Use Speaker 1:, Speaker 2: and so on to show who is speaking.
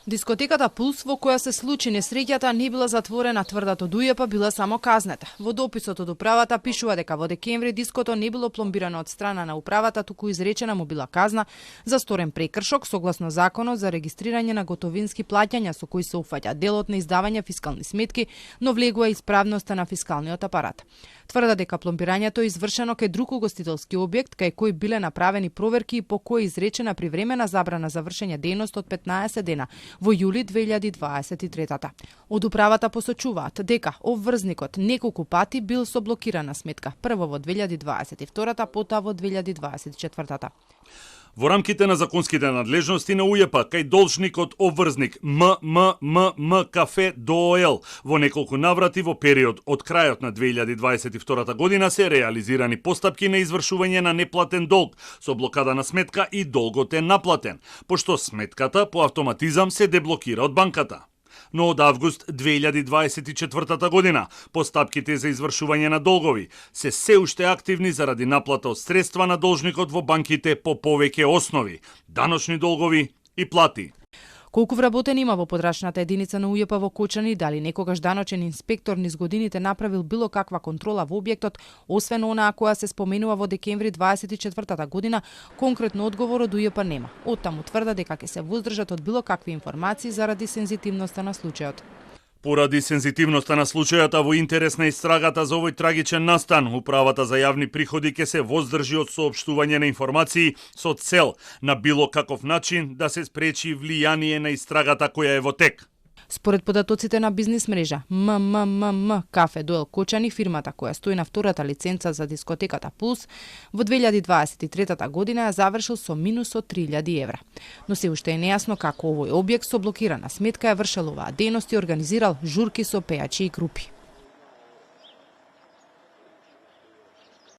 Speaker 1: Дискотеката Пулс, во која се случи несреќата, не била затворена, тврдат од УЈП била само казнета. Во дописот од управата пишува дека во декември диското не било пломбирано од страна на управата, туку изречена му била казна за сторен прекршок согласно законот за регистрирање на готовински плаќања со кои се уфаќа делот на издавање фискални сметки, но влегува исправноста на фискалниот апарат. Тврда дека пломбирањето е извршено кај друг угостителски објект, кај кој биле направени проверки и по кој изречена привремена забрана за вршење дејност од 15 дена во јули 2023. Од управата посочуваат дека обврзникот неколку пати бил со блокирана сметка, прво во 2022, потоа во 2024.
Speaker 2: Во рамките на законските надлежности на УЈП кај должникот обврзник МММ Кафе ДООЛ во неколку наврати во период од крајот на 2022 година се реализирани постапки на извршување на неплатен долг со блокада на сметка и долгот е наплатен, пошто сметката по автоматизам се деблокира од банката. Но од август 2024 година постапките за извршување на долгови се уште активни заради наплата од средства на должникот во банките по повеќе основи, даночни долгови и плати.
Speaker 1: Колку вработени има во подрачната единица на УЈП во Кочани, дали некогаш даночен инспектор низ годините направил било каква контрола во објектот, освен онаа која се споменува во декември 24 година, конкретно одговор од УЈП нема. Оттаму тврда дека ќе се воздржат од било какви информации заради сензитивноста на случајот.
Speaker 2: Поради сензитивноста на случајата во интерес на истрагата за овој трагичен настан, управата за јавни приходи ќе се воздржи од соопштување на информации со цел на било каков начин да се спречи влијание на истрагата која е во тек.
Speaker 1: Според податоците на бизнис мрежа МММ Кафе ДООЛ Кочани, фирмата која стои на втората лиценца за дискотеката Пулс, во 2023 година ја завршил со минус од 3000 евра. Но се уште е нејасно како овој објект со блокирана сметка ја вршел оваа дејност и организирал журки со пејачи и групи.